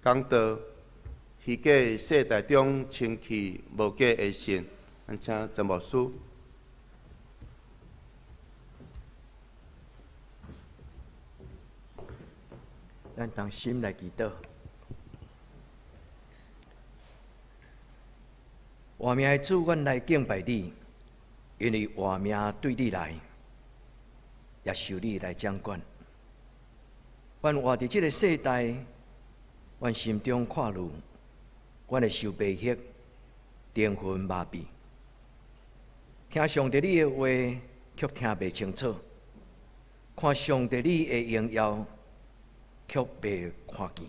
講道虛假世代中清氣無假的信，咱請曾牧師。咱同心來祈禱。活命的主，阮來敬拜你，因為活命對你來，也受你來掌管。阮活佇這个世代，阮心中看慮，阮會受迷惑、靈魂麻痹。聽上帝你的話，卻聽袂清楚；看上帝你的榮耀，卻袂看見。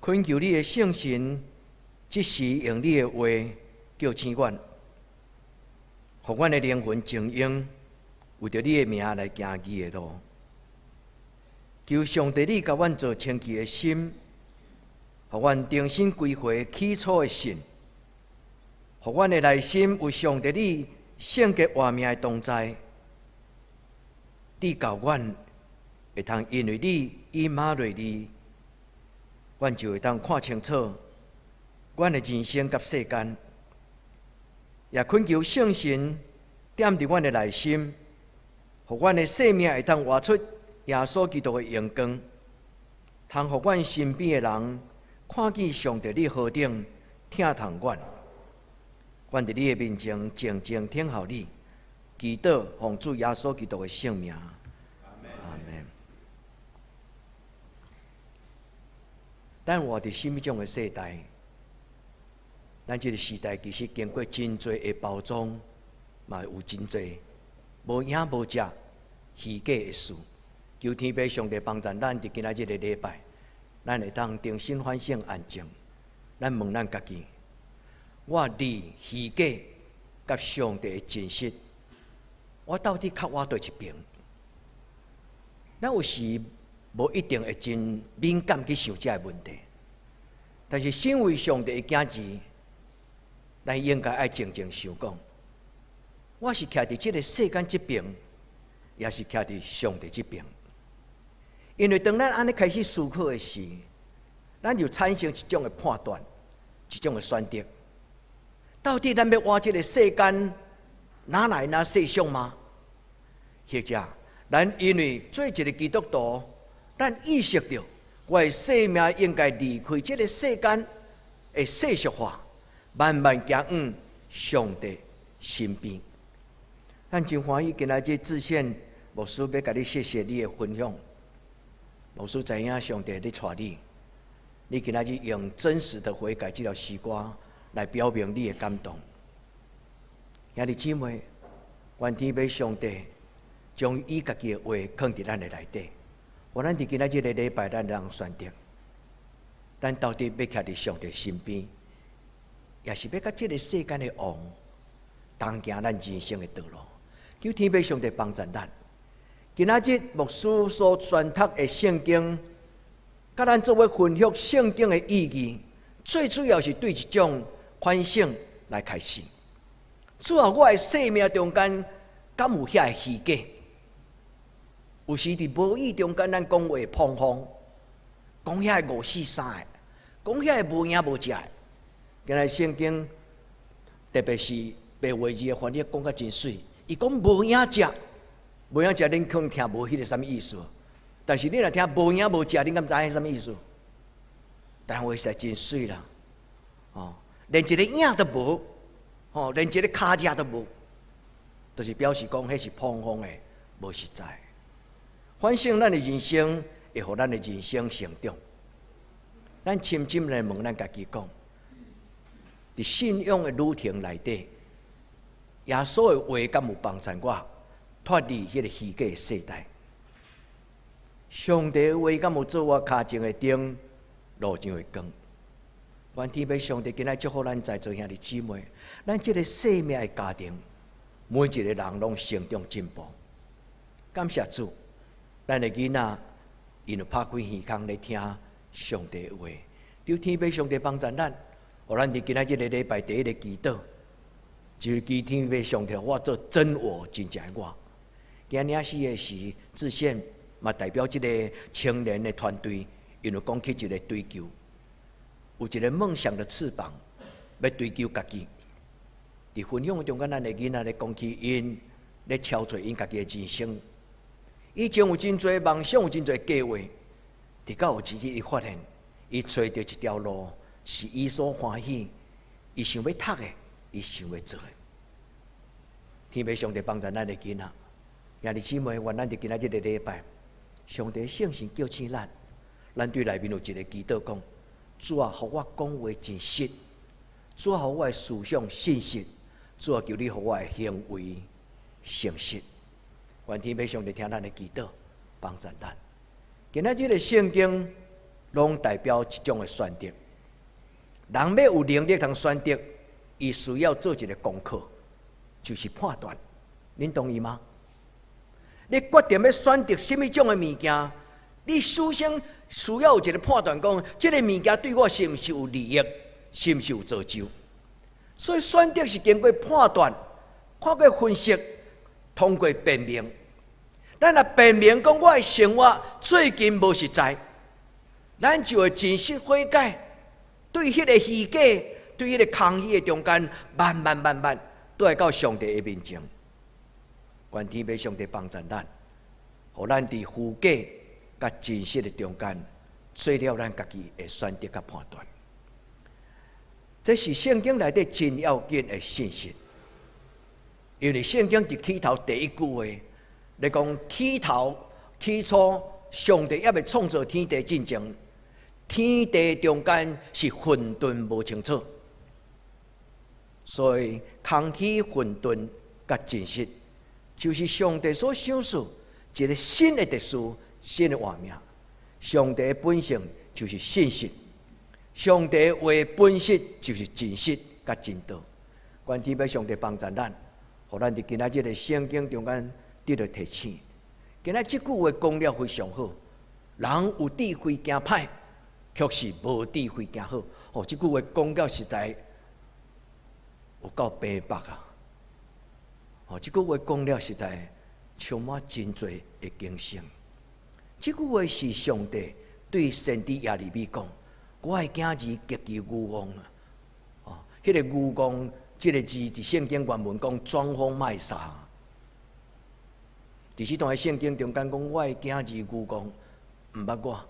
懇求你的聖神，這時用你的話叫醒阮，予阮的靈魂靜用，為著你的名來行義的路。求上帝你共阮造清氣的心，予阮重新歸回起初的信，予阮的內心有上帝你聖潔活命的同在，直到阮會通因為你以馬內利，阮就會當看清楚阮的人生佮世間，也懇求聖神踮佇阮的內心，予阮的生命會當活出耶穌基督的榮光，通予阮身邊的人看見上帝你何等疼痛阮。阮佇你的面前靜靜等候你，祈禱奉主耶穌基督的聖名，阿門。咱活佇啥物種的世代？咱這个時代其實經過真濟的包裝，嘛有真濟無影無跡虛假的事。求天父上帝幫助咱，佇今仔日的禮拜，咱會當重新反省安靜。咱問咱家己：我離虛假佮上帝的真實，我到底較倚佗一邊？咱有時無一定會真敏感去想這个問題，但是身為上帝的囝兒，咱應該愛靜靜想講：我是徛佇這个世間這邊，抑是徛佇上帝這邊？因為當咱按呢開始思考的時，咱就產生一種的判斷，一種的選擇。到底咱欲活這个世間哪來哪世相嗎？或者，咱因為做一个基督徒，咱意識著我的生命應該離開這个世間的世俗化，慢慢行往上帝身邊。咱真歡喜今仔日志憲牧師欲共你謝謝你的分享。牧師知影上帝咧帶你，你今仔日用真實的悔改這條詩歌來表明你的感動。兄弟姊妹，願天父上帝將伊家己的話囥佇咱的內底，予咱佇今仔日个禮拜，咱通選擇，咱到底欲徛佇上帝身邊，抑是欲佮這个世間的王同行咱人生的道路？求天父上帝幫助咱。今仔日牧師所宣讀的聖經，佮咱做伙分享聖經的意義，最主要是對一種反省來開始。主啊，我的生命中間敢有遐个虛假？有時佇無意中間，咱講話膨風，講遐个五四三的，講遐个無影無跡的。今仔聖經特別是白話字的翻譯講甲真媠，伊講無影跡。無影跡，恁可能聽無彼个啥物意思。但是你若聽無影無跡，恁敢知影彼啥物意思？台灣話實在真媠啦，哦，連一个影都無，哦，連一个跤跡都無，就是表示講彼是膨風的，無實在。反省咱的人生，會予咱的人生成長。咱深深來問咱家己講，佇信仰的旅程內底，耶穌的話敢有幫助我脫離彼个虛假的世代？上帝的話敢有做我跤前的燈，路上的光？願天父上帝今仔祝福咱在座兄弟姊妹，咱這个生命的家庭，每一个人攏成長進步。感謝主，咱的囡仔𪜶有拍開耳孔咧聽上帝的話，求天父上帝幫助咱，予咱佇今仔這个禮拜第一个祈禱，就是求天父上帝予我做真我，真正的我。今領洗的時，志憲嘛代表這个青年的團隊，𪜶有講起一个追求。有一个夢想的翅膀，欲追求家己。佇分享的中間，咱的囡仔咧講起𪜶咧敲揣𪜶家己的人生。以前有真濟夢想，有真濟計劃，直到有一日伊發現，伊揣著一條路是伊所歡喜，伊想欲讀的，伊想欲做的。天父上帝幫助咱的囡仔，兄弟姊妹，願咱佇今仔這个禮拜，上帝聖神叫醒咱，咱對內面有一个祈禱講：主啊，予我講話真實；主啊，予我的思想信實；主啊，求你予我的行為誠實。願天父上帝聽咱的祈禱，幫助咱。今仔這个聖經攏代表一種的選擇。人欲有能力通選擇，伊需要做一个功課，就是判斷。恁同意嗎？你決定欲選擇啥物種的物件，你首先需要有一个判斷，講這个物件對我是毋是有利益，是毋是有造就。所以選擇是經過判斷、看過分析、通過辨明。咱若辨明講我的生活最近無實在，咱就會真實悔改，對彼个虛假、對彼个空虛的中間，慢慢慢慢，轉來到上帝的面前。願天父上帝幫助咱，予咱佇虛假佮真實的中間，做了咱家己的選擇佮判斷。這是聖經內底真要緊的信息，因為聖經一起頭第一句話，咧講起頭起初，上帝猶未創造天地進前，天地中間是混沌無清楚，所以空虛混沌佮真實，就是上帝所賞賜一个新的秩序、新的畫面。上帝的本性就是信實，上帝話本質就是真實佮真道。願天父上帝幫助咱，予咱佇今仔這个聖經中間得著提醒。今仔這句話講了非常好，人有智慧行歹，卻是無智慧行好。哦，這句話講了實在有夠白目啊！哦，這句話講了實在充滿真濟的警醒。這句話是上帝對先知耶利米講：我的囝兒極其愚戇啊！哦，彼个愚戇這个字佇聖經原文講裝瘋賣傻。佇這段聖經中間講，我的囝兒愚戇，毋捌我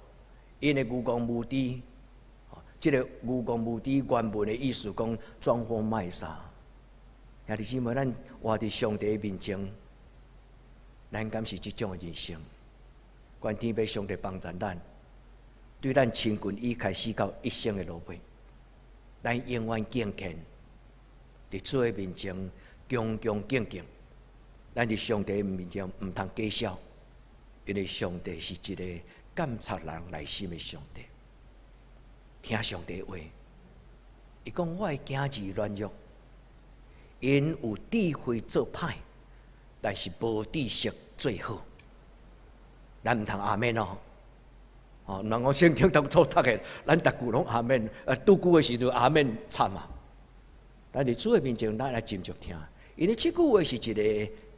，𪜶的愚戇無知。這个愚戇無知原文的意思講裝瘋賣傻。兄弟姊妹，咱活佇上帝面前，咱敢是這種的人生？願天父上帝幫助咱，對咱親近伊開始到一生的落尾，咱永遠敬虔，佇主的面前恭恭敬敬。咱佇上帝面前毋通假笑，因為上帝是一个監察人內心的上帝。聽上帝話，伊講我的囝兒軟弱，𪜶有智慧做歹，但是無知識做好。咱毋通阿們哦，哦，人講聖經當初讀的，咱逐句攏阿們，拄久的時陣阿們慘啊！但佇主的面前，咱來斟酌聽，因為這句話是一个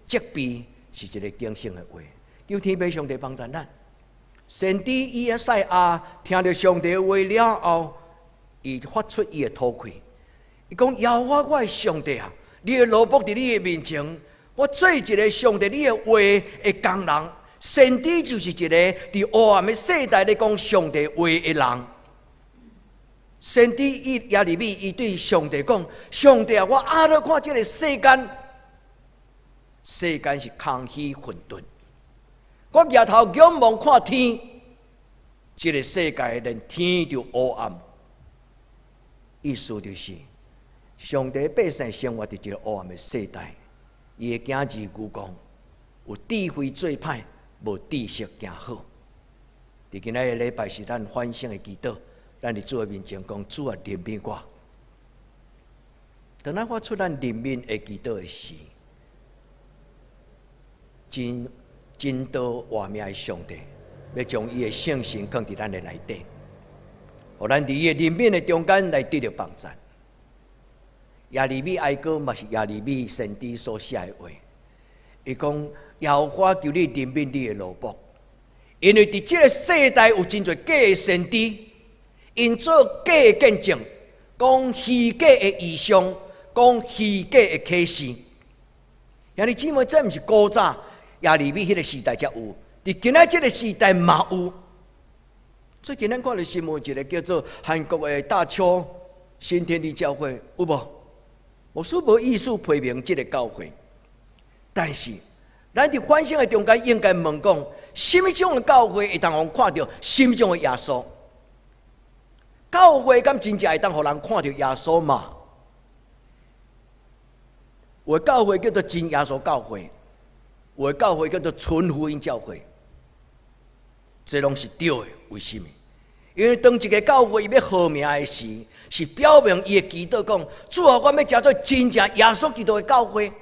責備，是一个警醒的話。求天父上帝幫助咱。先知以賽亞聽著上帝話了後，伊發出伊的禱氣，伊講：耶和華我的上帝啊，你的奴僕佇你的面前，我做一个上帝你的話的工人。先知就是一个佇黑暗的世代咧講上帝話的人。先知伊耶利米，伊對上帝講：上帝啊，我按怎看這个世間，世間是空虛混沌。我舉頭仰望看天，這个世界連天都黑暗。意思就是，上帝百姓生活佇一个黑暗的世代，伊的囝兒愚戇，有智慧做歹，無知識行好。佇今仔个禮拜是咱反省的祈禱，咱佇主的面前講：主啊，憐憫我。當咱發出咱憐憫的祈禱的時，真真道活命的上帝，欲將伊的聖神放佇咱的內底，予咱佇伊的憐憫的中間來得著幫助。耶利米哀歌嘛是耶利米先知所寫的話，伊講：耶和華求你憐憫你的奴僕，因為佇這个世代有真濟假的先知， 𪜶做假的見證，講虛假的異象，講虛假的啟示。兄弟姊妹，這毋是古早耶利米彼個時代才有，佇今仔這个時代嘛有。最近咱看著新聞，一个叫做韓國的大邱新天地教會，有無？牧師無意思批評這个教會，但是咱佇反省的中間應該問講：啥物種的教會會當予人看著啥物種的耶穌？教會敢真正會當予人看著耶穌嗎？有的教會叫做真耶穌教會，有的教會叫做純福音教會，這攏是對的。為什麼？因為當一个教會伊欲號名的時，是表明伊的祈禱講：主啊，我欲成做真正耶穌基督的教會。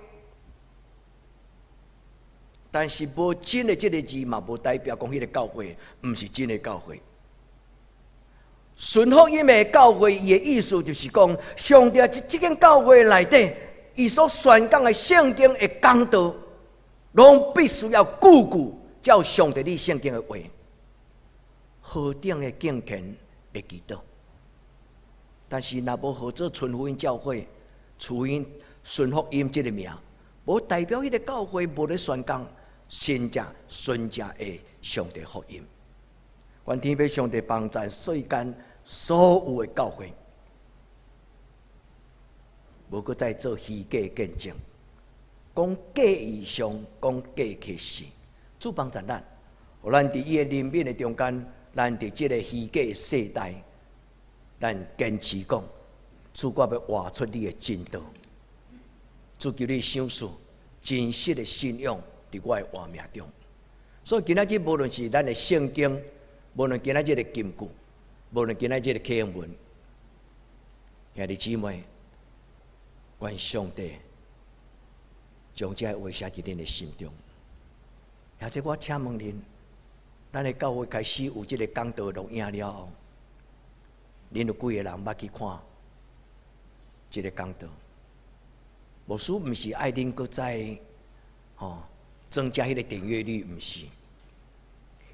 但是無真的這个字嘛，無代表講彼个教會毋是真的教會。純福音的教會，伊的意思就是講，上帝佇這間教會內底，伊所宣講的聖經的講道，攏必須要句句照上帝你聖經的話，何等的敬虔的祈禱。但是若無號做純福音教會，純福音這个名，無代表彼个教會無咧宣講真正純正的上帝福音。願天父上帝幫助世間所有的教會，無閣再做虛假見證，講假異象，講假啟示。主幫助咱，予咱佇伊的憐憫的中間，咱佇這个虛假的世代，咱堅持講，主，我欲活出你的真道。主，求你賞賜真實的信仰佇我的活命中。所以今仔日無論是咱的聖經，無論今仔日的金句，無論今仔日的啟應文，兄弟姊妹，願上帝將這話寫佇恁的心中。或者我請問恁，咱的教會開始有這个講道錄影了後，恁有幾个人捌去看這个講道？牧師毋是愛恁閣再增加彼个訂閱率，毋是。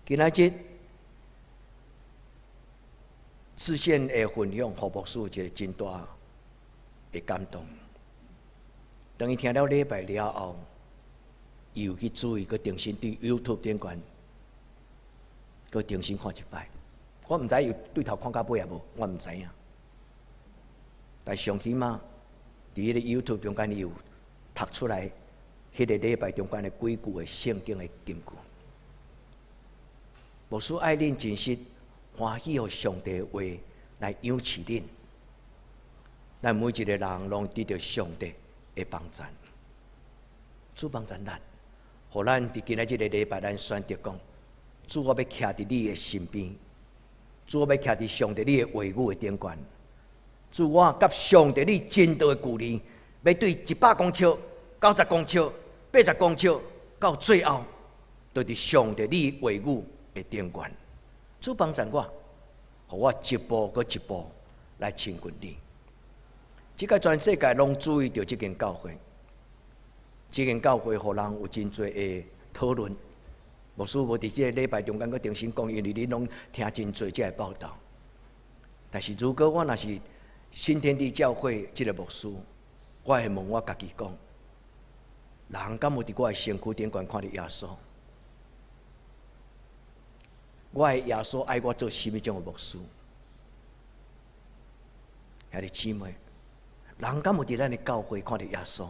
今仔日視線的分享，予牧師有一个真大的感動。當伊聽了禮拜了後，伊有去注意，閣重新佇 YouTube 頂懸，閣重新看一擺。我毋知伊有對頭看到尾抑無，我毋知影。但上起碼，佇彼个 YouTube 中間，伊有讀出來，彼个禮拜中間的幾句的聖經的金句。牧師愛恁真實歡喜，予上帝的話來養飼恁。咱每一个人攏得著上帝的幫助，主幫助咱，予咱佇今仔這个禮拜，咱選擇講：主，我欲徛佇你的身邊；主，我欲徛佇上帝你的話語的頂懸。主，我佮上帝你真道的距離，欲對100公尺、90公尺、80公尺，到最後，都佇上帝你話語的頂懸。主幫助我，予我一步閣一步來親近你。這个全世界攏注意著這間教會，這間教會予人有真濟的討論。牧師無佇這个禮拜中間閣重新講，因為恁攏聽真濟這个報道。但是如果我若是新天地教會這个牧師，我會問我家己講：人敢有佇我的身軀頂懸看著耶穌？我的耶穌愛我做啥物種的牧師？兄弟姊妹，人敢有佇咱的教會看著耶穌？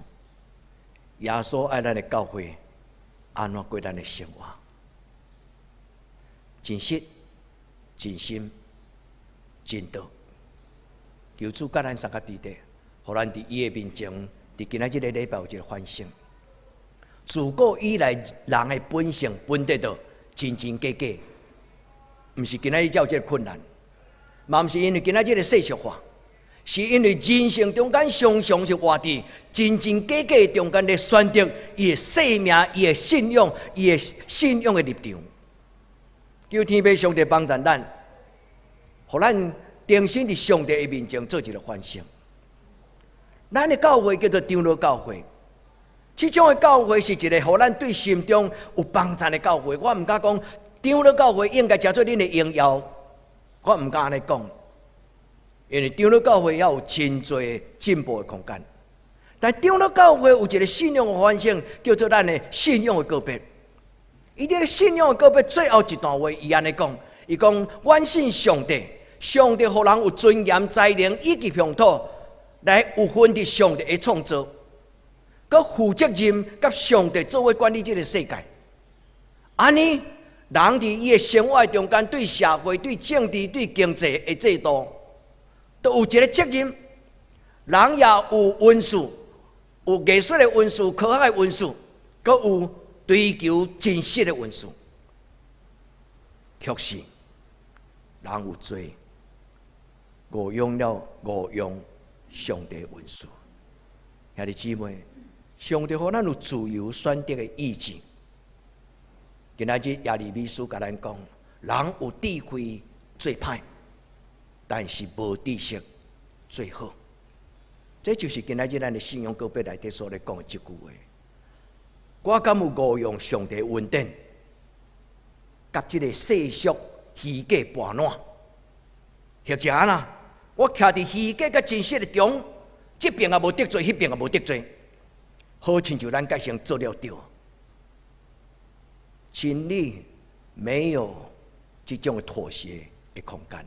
耶穌愛咱的教會，按怎過咱的生活？真實、真心、真道，求主佮咱相佮佇咧，予咱佇伊的面前，佇今仔這个禮拜有一个反省。自古以來，人的本性分得著真真假假，毋是今仔日才有這个困難，嘛毋是因為今仔這个世俗化，是因為人性中間常常是活佇真真假假中間咧選擇伊的生命、伊的信仰、伊的信仰的立場。求天父上帝幫助咱，予咱重新佇上帝的面前做一个反省。咱的教會叫做長老教會，這種的教會是一个予咱對心中有幫助的教會。我毋敢講長老教會應該成做恁的榮耀，我毋敢按呢講。因為長老教會猶有真濟進步的空間。但長老教會有一個信仰的反省，叫做咱的信仰的告白。伊佇個信仰的告白最後一段話，伊按呢講：伊講，阮信上帝，上帝予人有尊嚴、才能以及鄉土，來有份佇上帝的創造，閣負責任佮上帝做伙管理這個世界。按呢，人佇伊的生活中間，對社會、對政治、對經濟的制度，都有一個責任。人也有恩賜，有藝術的恩賜、科學的恩賜，閣有追求真實的恩賜。確實，人有罪，誤用了誤用上帝的恩賜。兄弟姊妹，上帝予咱有自由選擇的意志。今仔日耶利米書共咱講，人有智慧做歹，但是無知識做好。這就是今仔日咱的信仰告白內底所咧講的這句話。我敢有誤用上帝恩典，佮這個世俗虛假盤攏，或者按怎？我徛佇虛假佮真實的中，這邊也無得罪，彼邊也無得罪，好親像咱改成做了對。真理沒有這種的妥協的空間。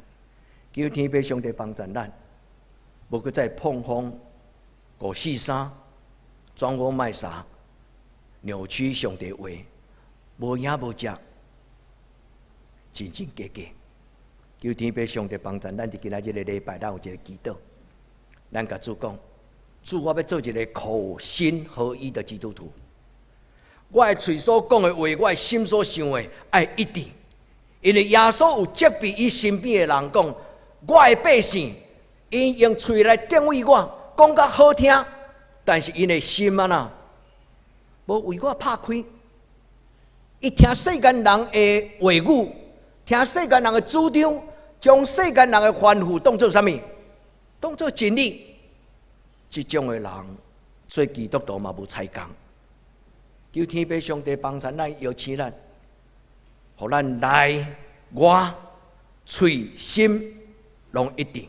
求天父上帝幫助咱，無閣再膨風五四三，裝瘋賣傻，扭曲上帝話，無影無跡，真真假假。求天父上帝幫助咱，佇今仔日這個禮拜，咱有一個祈禱，咱共主講：主，我欲做一個口心合一的基督徒。我的喙所講的話，我的心所想的，愛一致。因為耶穌有責備伊身邊的人講：我的百姓，𪜶用喙來敬畏我，講較好聽，但是𪜶的心按怎，無為我拍開。伊聽世間人的話語，聽世間人的主張，將世間人的吩咐當做啥物？當做真理。這種的人做基督徒嘛無彩工。求天父上帝幫助咱，邀請咱，予咱內外喙心攏一致。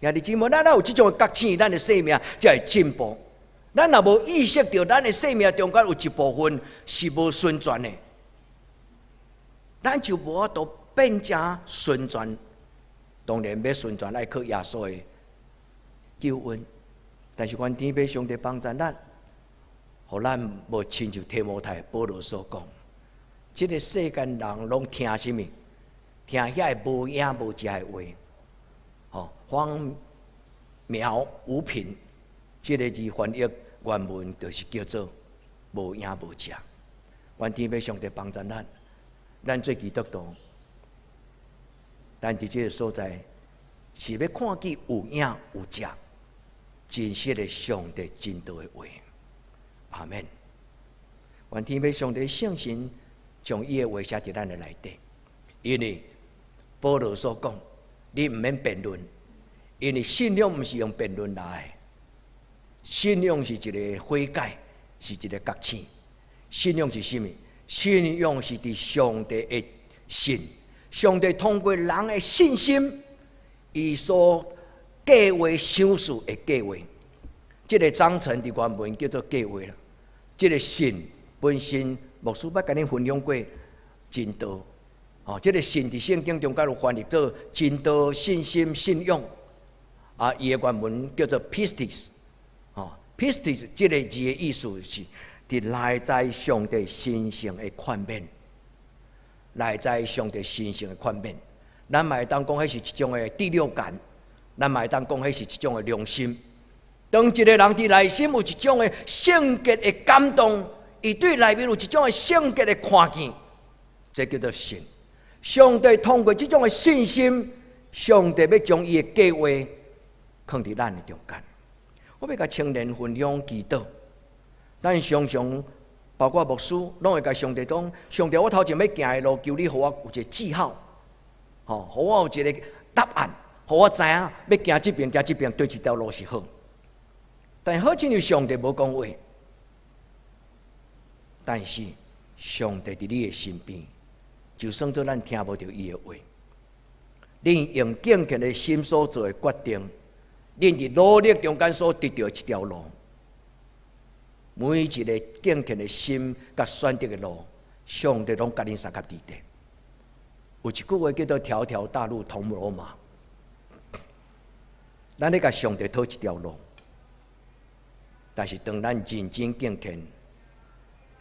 兄弟姊妹，咱若有這種的覺醒，咱的生命才會進步。咱若無意識著，咱的生命中間有一部分是無純全的，咱就無法度變成純全。當然，欲純全愛靠耶穌的救恩，但是願天父上帝幫助咱，予咱無親像提摩太保羅所講，這個世間人攏聽啥物？聽遐个無影無跡的話，吼，荒渺無憑。這個字翻譯原文就是叫做無影無跡。願天父上帝幫助咱，咱做基督徒，咱佇這個所在是欲看見有影有跡、真實的上帝真道的話。阿門。願天父上帝聖神將伊的話寫佇咱的內底，因為保羅所講，你毋免辯論，因為信仰毋是用辯論來的。信仰是一個悔改，是一個覺醒。信仰是啥物？信仰是佇上帝的信，上帝通過人的信心，伊所計劃賞賜的計劃。這個章程佇原文叫做計劃啦。這個信本身，牧師捌共恁分享過真道。哦，這個信佇聖經中間有翻譯做真道、信心、信仰。啊，伊的原文叫做 pistis。哦，pistis 這個字的意思是佇內在上帝神聖的勸勉，內在上帝神聖的勸勉。咱嘛會當講，彼是一種的第六感，咱嘛會當講，彼是一種的良心。當一個人佇內心有一種的聖潔的感動，伊對內面有一種的聖潔的看見，這叫做信。上帝通過這種的信心，上帝欲將伊的計劃囥佇咱的中間。我欲共青年分享祈禱，咱常常包括牧師，攏會共上帝講：上帝，我頭前欲行的路，求你予我有一個記號，吼，予我有一個答案，予我知影欲行這邊，行這邊，佗一條路是好。但好親像上帝無講話，但是上帝佇你的身邊，就算做咱聽無著伊的話，恁用敬虔的心所做的決定，恁佇努力中間所得著的一條路，每一个敬虔的心佮選擇的路，上帝攏佮恁相佮佇底。有一句話叫做“條條大路通羅馬”，咱咧共上帝討一條路，但是當咱認真敬虔、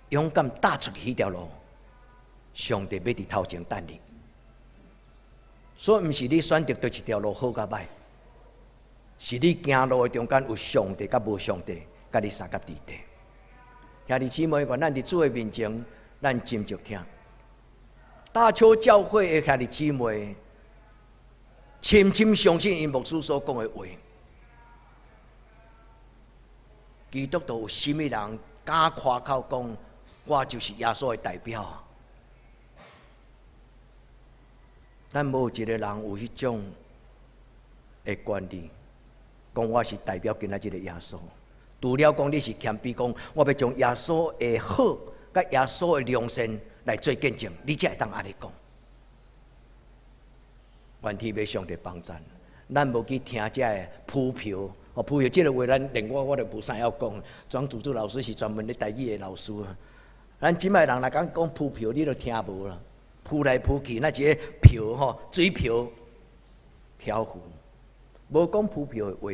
勇敢踏出去彼條路，上帝欲佇頭前等你。所以，毋是你選擇佗一條路好佮䆀，是你行路的中間有上帝佮無上帝，佮你相佮佇底。兄弟姊妹，願咱佇主的面前，咱斟酌聽。大邱教會的兄弟姊妹，深深相信𪜶牧師所講的話。基督徒有啥物人敢誇口講，我就是耶穌的代表？咱無一個人有彼種的權利，講我是代表今仔這个耶穌。除了講你是謙卑，講我欲將耶穌的好，佮耶穌的良善來做見證，你才會當按呢講。願天父上帝幫贊，咱無去聽這个浮漂，哦，浮漂這个話，咱連我都無啥曉講。莊祖祖老師是專門咧台語的老師啊。咱這擺人若講講浮漂，你都聽無啦。浮來浮去，那一个漂吼，水漂漂浮，無講浮漂的話。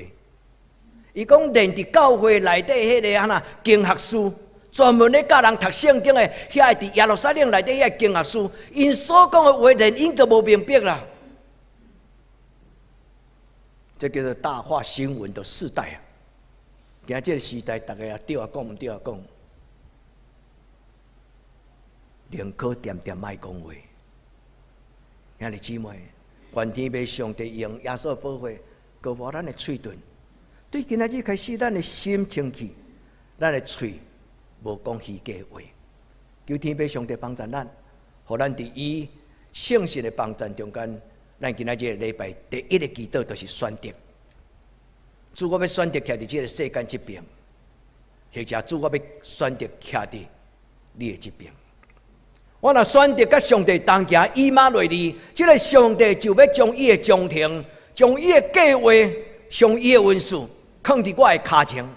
伊講連佇教會內底彼个按怎經學師，專門咧教人讀聖經的，遐个佇耶路撒冷內底遐個經學師，𪜶所講的話，連𪜶都無明白啦。這叫做大話新聞的時代啊！今這个時代，逐个啊對啊講，毋對啊講，寧可恬恬莫講話。兄弟姊妹，願天父上帝用耶穌的寶血，膏抹咱的喙唇。對今仔日開始，咱的心清氣，咱的喙無講虛假話。求天父上帝幫助咱，予咱佇伊聖神的幫助中間，咱今仔日禮拜第一个祈禱就是選擇。主，我欲選擇徛佇這个世間這爿，或者主，我欲選擇徛佇你的這爿。我若選擇佮上帝同行以馬內利，這个上帝就欲將伊的章程、將伊的計劃、將伊的恩賜，囥佇我的跤前。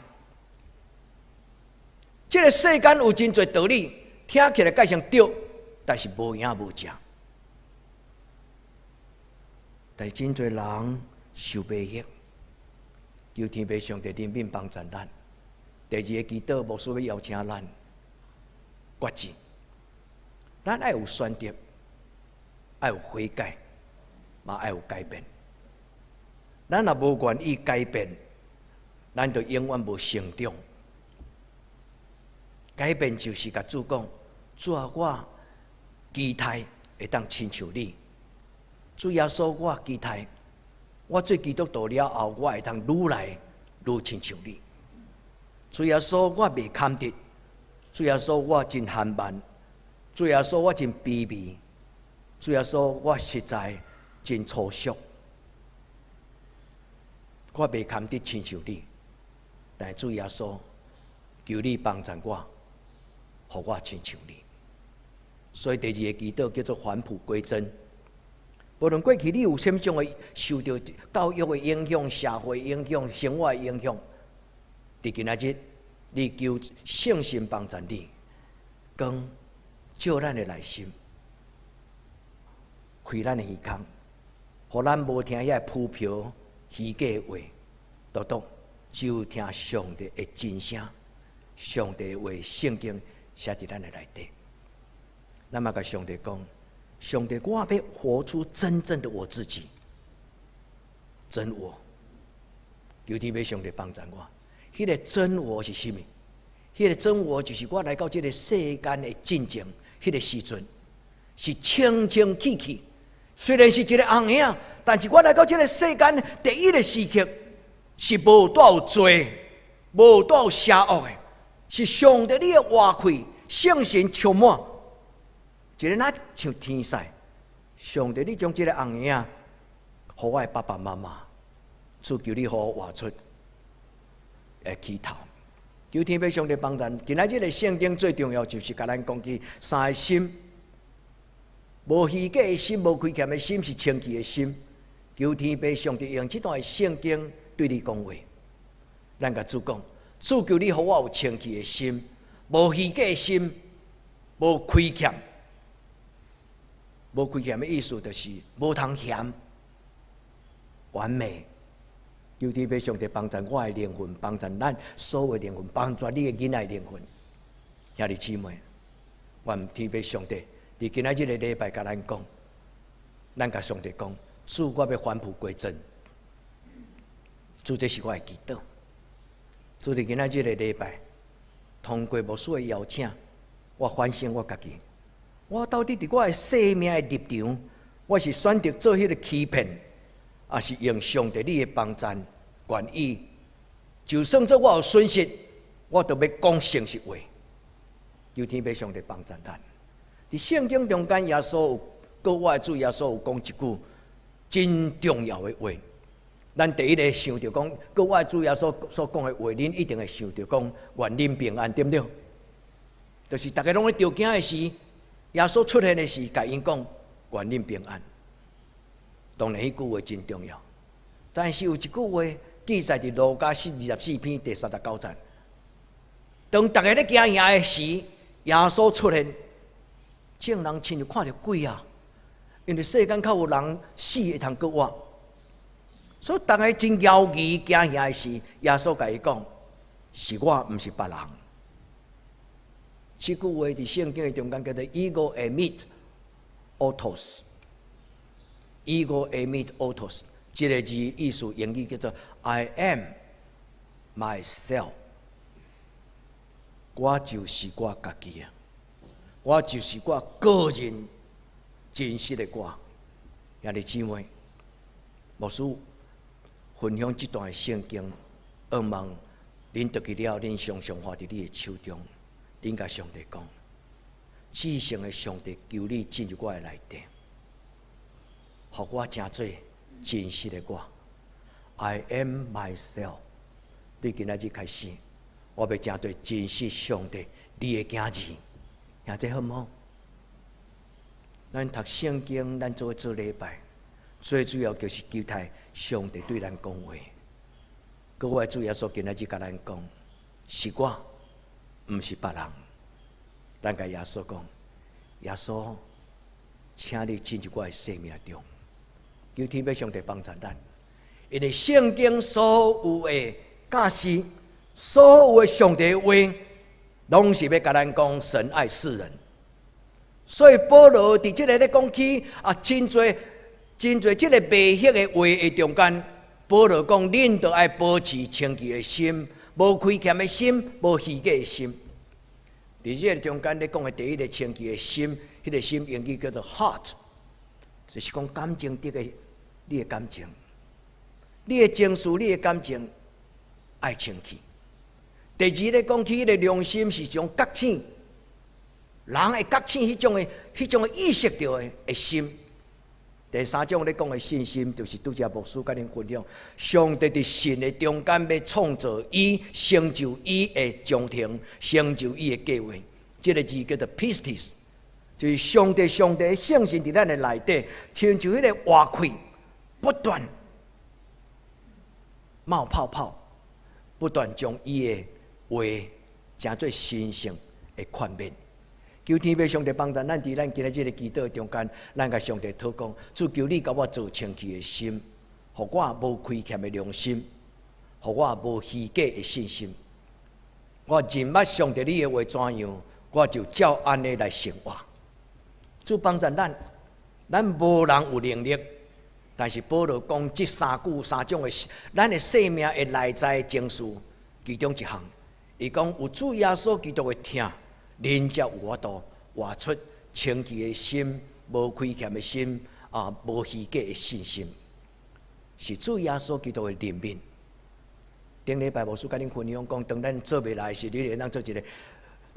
這个世間有真濟道理，聽起來蓋像對，但是無影無跡。但是真濟人受迷惑，求天父上帝憐憫幫助咱。第二个祈禱，牧師欲邀請咱決志，咱愛有選擇，愛有悔改，嘛愛有改變。咱若無願意改變，咱就永遠無成長。改變就是共主講：主啊，我期待會當親像你。主耶穌，我期待我做基督徒了後，我會當愈來愈親像你。主耶穌，我袂堪得。主耶穌，我真憨慢。主耶穌，我真卑微。主耶穌，我實在真粗俗。我袂堪得親像你，但是主耶穌，求你幫助我，予我親像你。所以第二个祈禱叫做返璞歸真。無論過去你有啥物種的受著教育的影響、社會影響、生活的影響，佇今仔日，你求聖神幫助你，光照咱的內心，開咱的耳孔，予咱無聽遐個浮漂虛假的話，獨獨只有聽上帝的真聲，上帝的話，聖經寫佇咱的內底。咱嘛共上帝講。上帝，我欲活出真正的我自己，真我。求天父上帝幫助我。彼个真我是啥物？彼个真我就是我來到這个世間的進前，彼个時陣是清清氣氣。雖然是一个紅嬰，但是我來到這个世間第一个時刻是無帶有罪、無帶有邪惡的，是上帝你的活氣、聖神充滿。一个若像天使，上帝，你將這个紅嬰，予我的爸爸媽媽，主求你予我活出會起頭。求天父上帝幫助。今仔日个聖經最重要就是共咱講起三个心：無虛假的心、無虧欠的心，是清氣的心。求天父上帝用這段聖經對你講話。咱共主講，主，求你予我有清氣的心，無虛假的心，無虧欠。無虧欠的意思就是無通嫌，完美。求天父上帝幫助我的靈魂，幫助咱所有靈魂，幫助你的囡仔靈魂。兄弟姊妹，願天父上帝佇今仔日個禮拜共咱講，咱共上帝講，主，我欲返璞歸真。主，這是我的祈禱。主，佇今仔日個禮拜，通過牧師的邀請，我反省我家己，我到底佇我的生命的立場，我是選擇做彼個欺騙，抑是用上帝你的幫助，願意，就算做我有損失，我都欲講誠實話。求天父上帝幫助咱。佇聖經中間，耶穌有，閣我的主耶穌有講一句真重要的話。咱第一个想著講，閣我的主耶穌所講的話，恁一定會想著講願恁平安，對毋對？就是逐家攏咧著驚的時，耶穌出現的時，共𪜶講願恁平安。當然，彼句話真重要。但是有一句話記載佇路加24篇第39節，當逐家咧驚嚇的時，耶穌出現，眾人親像看著鬼啊！因為世間較無人死會通閣活，所以逐家真猶疑驚嚇的時，耶穌共伊講：是我，毋是別人。這句話佇聖經的中間叫做 “ego eimi autos”。Ego eimi autos，這个字意思英語叫做 “I am myself”。我就是我家己啊！我就是我個人真實的我。兄弟姊妹，牧師分享這段聖經，希望恁讀去了，恁常常看佇你的手中，恁共上帝講：至聖的上帝，求你進入我的內底，予我成做真實的我。I am myself。對今仔日開始，我欲成做真實上帝你的囝兒，聽這好毋好？咱讀聖經，咱做做禮拜，最主要就是期待上帝對咱講話。閣我主耶穌今仔日共咱講，是我，毋是別人。咱共耶穌講，耶穌，請你進入我的生命中，求天父上帝幫助咱。因為聖經所有的教示，所有的上帝話，攏是欲共咱講神愛世人。所以保羅佇這个咧講起啊，真濟真濟這个迷惑的話的中間，保羅講，恁著愛保持清潔的心，無虧欠的心，無虛假的心。佇這个中間咧講的第一个清潔的心，彼個心英語叫做 heart，就是講感情的個你的感情，你的情緒，你的感情愛清氣。第二咧講起彼個良心是一種覺醒，人會覺醒彼種的意識著的心。第三種咧講的信心，就是拄才牧師共恁分享，上帝佇信的中間欲創造伊，成就伊的章程，成就伊的計劃。這个字叫做 pistis，就是上帝的聖神佇咱的內底，親像彼個活氣不斷冒泡泡，不斷將伊的話成做神聖的勸勉。求天父上帝幫助咱，佇咱今仔日个祈禱中間，咱共上帝禱講：主，求你共我造清氣的心，予我無虧欠的良心，予我無虛假的信心。我認捌上帝你的話怎樣，我就照按呢來生活。主幫助咱，咱無人有能力，但是保羅講這三句三種的，咱的生命的內在情緒，其中一項，伊講有主耶穌基督的疼，恁才有法度活出清潔的心、無虧欠的心、無虛假的信心，是主耶穌基督的憐憫。頂禮拜牧師共恁分享講，當咱做袂來時，你會當做一个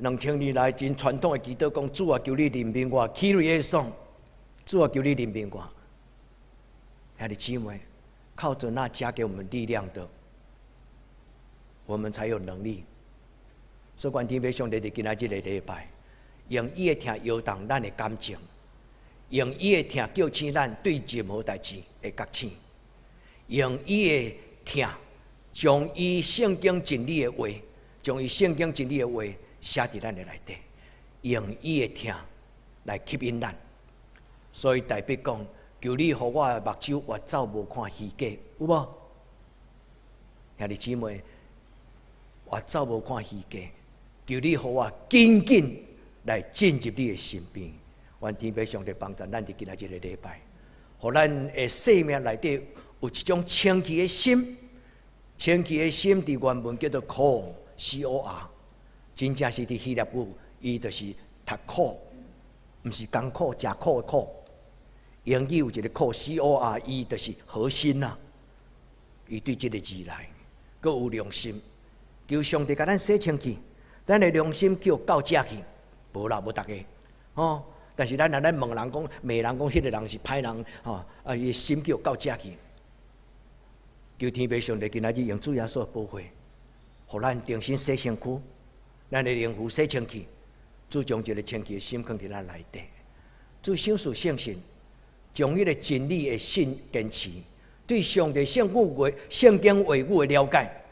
2000年來真傳統的祈禱，講主啊，求你憐憫我，Kyrie eleison，主啊，求你憐憫我。兄弟姊妹，靠著那加給我們力量的，我們才有能力。所以，願天父上帝佇今仔這个禮拜，用伊的疼搖動咱的感情，用伊的疼叫醒咱對任何代誌的覺醒。用伊的疼，將伊聖經真理的話，將伊聖經真理的話寫佇咱的內底，用伊的疼來吸引咱。所以大衛講：求你予我的目睭越走無看虛假，有無？兄弟姊妹，越走無看虛假，求你予我緊緊來進入你的身邊。願天父上帝幫助咱佇今仔這個禮拜，予咱的生命內底有一種清氣的心，清氣的心佇原文叫做 core，C O R，真正是佇希臘語，伊就是讀苦，毋是艱苦、食苦的苦。英語有一個 core C O R E，就是核心啊。伊對這個字來，閣有良心，求上帝共咱洗清氣，咱的良心叫到遮去，無啦，無逐个，吼。但是咱若咱問人講，罵人講，彼個人是歹人，吼，啊，伊心叫到遮去。求天父上帝今仔日用主耶穌的寶血，予咱重新洗身軀，咱的靈魂洗清氣，主將一個清氣的心囥佇咱內底，主賞賜聖神，將彼個真理的信堅持，對上帝聖語話、聖經話語的了解，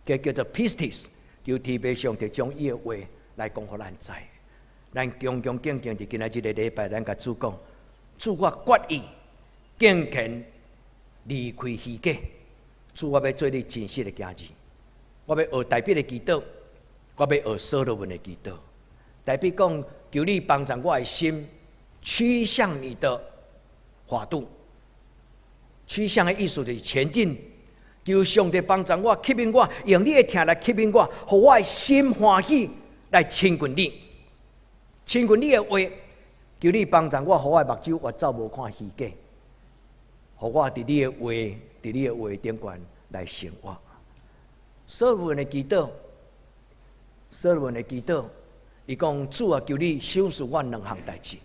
這叫做 pistis。求天父上帝將伊的話來講予咱知。咱恭恭敬敬佇今仔這個禮拜，咱共主講：主，我決意敬虔離開虛假。主，我欲做你真實的囝兒。我欲學大衛的祈禱，我欲學所羅門的祈禱。大衛講：求你幫助我的心趨向你的法度。趨向的意思就是前進。求上帝幫助我，吸引我，用你的疼來吸引我，予我的心歡喜來親近你。親近你的話，求你幫助我，予我的目睭越走無看虛假，予我佇你的話，佇你的話頂懸來生活。所羅門的祈禱，所羅門的祈禱，伊講，主啊，求你賞賜我兩項代誌，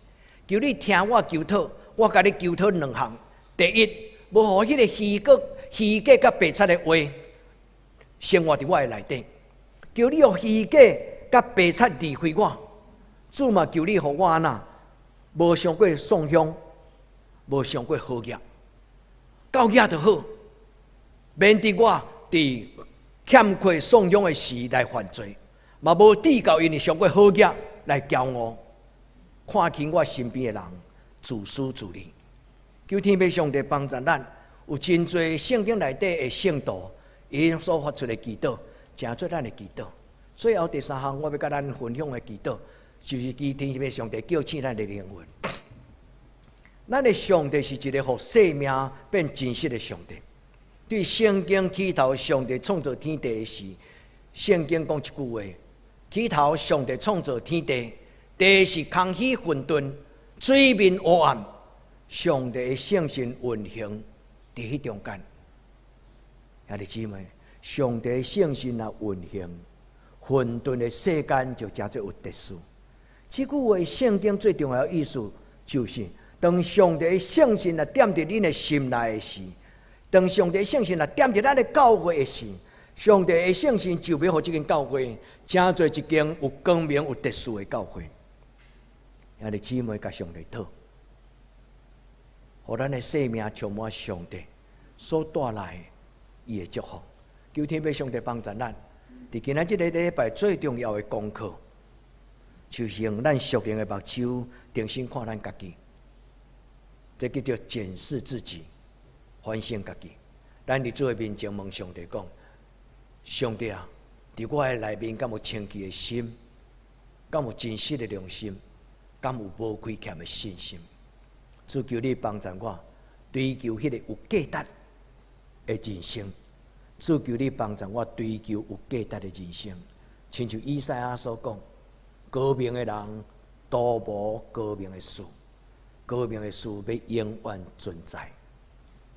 求你聽我求討，我共你求討兩項。第一，無予彼個虛假、虛假佮白賊的話生活佇我的內底，求你予虛假佮白賊離開我。主嘛，求你予我按怎，無傷過送香，無傷過好額，夠額就好，免得我佇欠缺送香的時來犯罪，嘛無至到因為傷過好額來驕傲，看輕我身邊的人，自私自利。求天父上帝幫助咱，有真濟聖經內底的聖徒，𪜶所發出的祈禱，成做咱的祈禱。最後第三項，我欲共咱分享的祈禱，就是求天父上帝叫醒咱的靈魂。咱的上帝是一個予生命變真實的上帝。對聖經起頭，上帝創造天地的時，聖經講一句話：起頭上帝創造天地，地是空虛混沌，水面黑暗。上帝的聖神運行佇彼中間。兄弟姊妹，上帝的聖神若運行，混沌的世間就成做有秩序。這句話聖經最重要的意思就是，當上帝的聖神若踮佇恁的心內的時，當上帝的聖神若踮佇咱的教會的時，上帝的聖神就欲予這間教會成做一間有光明、有秩序的教會。兄弟姊妹，共上帝討，予咱的生命充滿上帝所帶來伊的祝福。求天父上帝幫助咱，佇今仔這個禮拜最重要的功課，就是用咱屬靈的目睭重新看咱家己，這叫做檢視自己，反省家己。咱佇主的面前問上帝講：上帝啊，佇我的內面敢有清氣的心，敢有真實的良心，敢有無虧欠的信心？主，求你幫助我追求彼個有價值的人生。主，求你幫助我追求有價值的人生。親像以賽亞所講：高明的人徒無高明的事，高明的事欲永遠存在。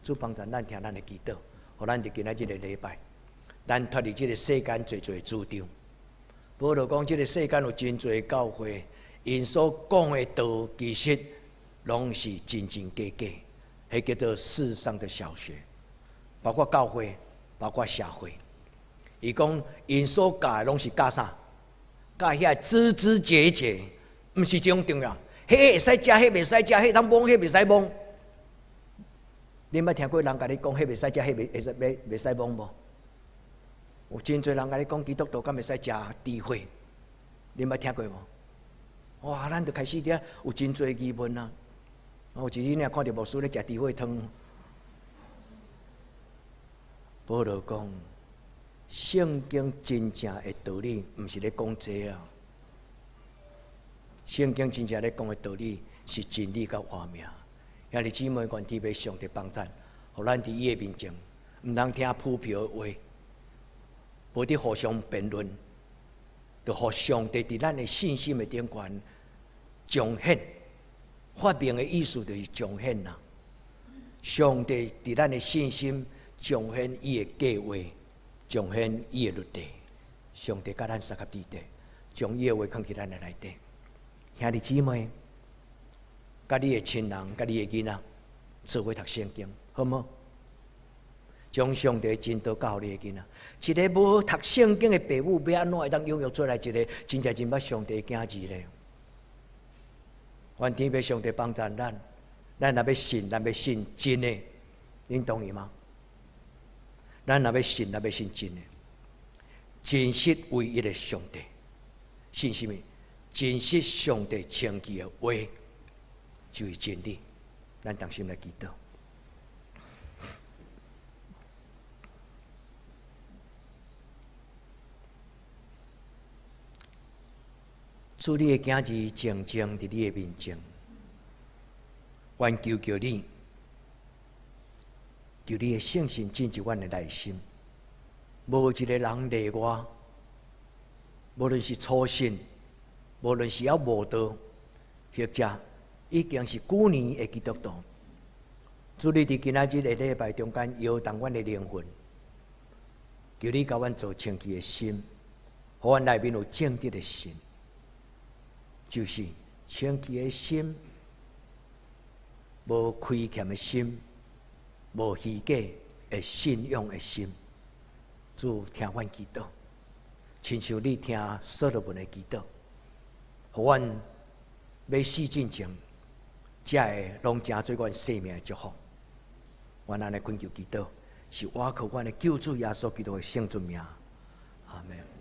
主幫助咱聽咱的祈禱，予咱佇今仔這個禮拜，咱脫離這個世間濟濟主張。保羅講，這個世間有真濟教會，𪜶所講的道其實攏是真真假假，彼叫做世上的小學，包括教會，包括社會。伊講𪜶所教的攏是教啥？教遐枝枝節節，毋是這種重要。彼會使食，彼袂使食，彼通摸，彼袂使摸。你捌聽過人共你講，彼袂使食，彼袂會使袂袂使摸無？有真濟人共你講，基督徒敢會使食豬血？你捌聽過無？哇！咱就開始佇遐有真濟疑問啊！有一日爾看著牧師咧食豬血湯，保羅講，聖經真正的道理，毋是咧講這啊！聖經真正咧講的道理是真理佮活命。兄弟姊妹，願天父上帝幫贊，予咱佇伊的面前，毋通聽浮萍的話，無佇互相辯論，就予上帝佇咱的信心的頂懸彰顯。發明的意思就是彰顯啦。上帝佇咱的信心彰顯伊的計劃，彰顯伊的律例。上帝佮咱相合佇底，將伊的話囥佇咱的內底。兄弟姊妹，佮你的親人、佮你的囡仔，做伙讀聖經，好無？將上帝的真道教予你的囡仔。一个無讀聖經的爸母，欲按怎會當養育出來一个真正認捌上帝的囝兒咧？願天父上帝幫助咱，咱若欲信，咱欲信真的，恁同意嗎？咱若欲信，咱欲信真的，真實唯一的上帝，信啥物？真實上帝清氣的話，就是真理。咱同心來祈禱。主，你的囝兒靜靜佇你的面前，願求求你，求你的聖神進入阮的內心，無一个人例外，無論是初信，無論是猶無道，或者已經是久年的基督徒，主你佇今仔日的禮拜中間搖動阮的靈魂，求你共阮造清氣的心，予阮內面有正直的心。就是清氣的心，無虧欠的心，無虛假的信仰的心。主聽阮祈禱，親像你聽所羅門的祈禱，予阮欲死進前，才會攏成做阮生命的祝福。阮按呢懇求祈禱，是倚靠阮的救主耶穌基督的聖尊名。阿門。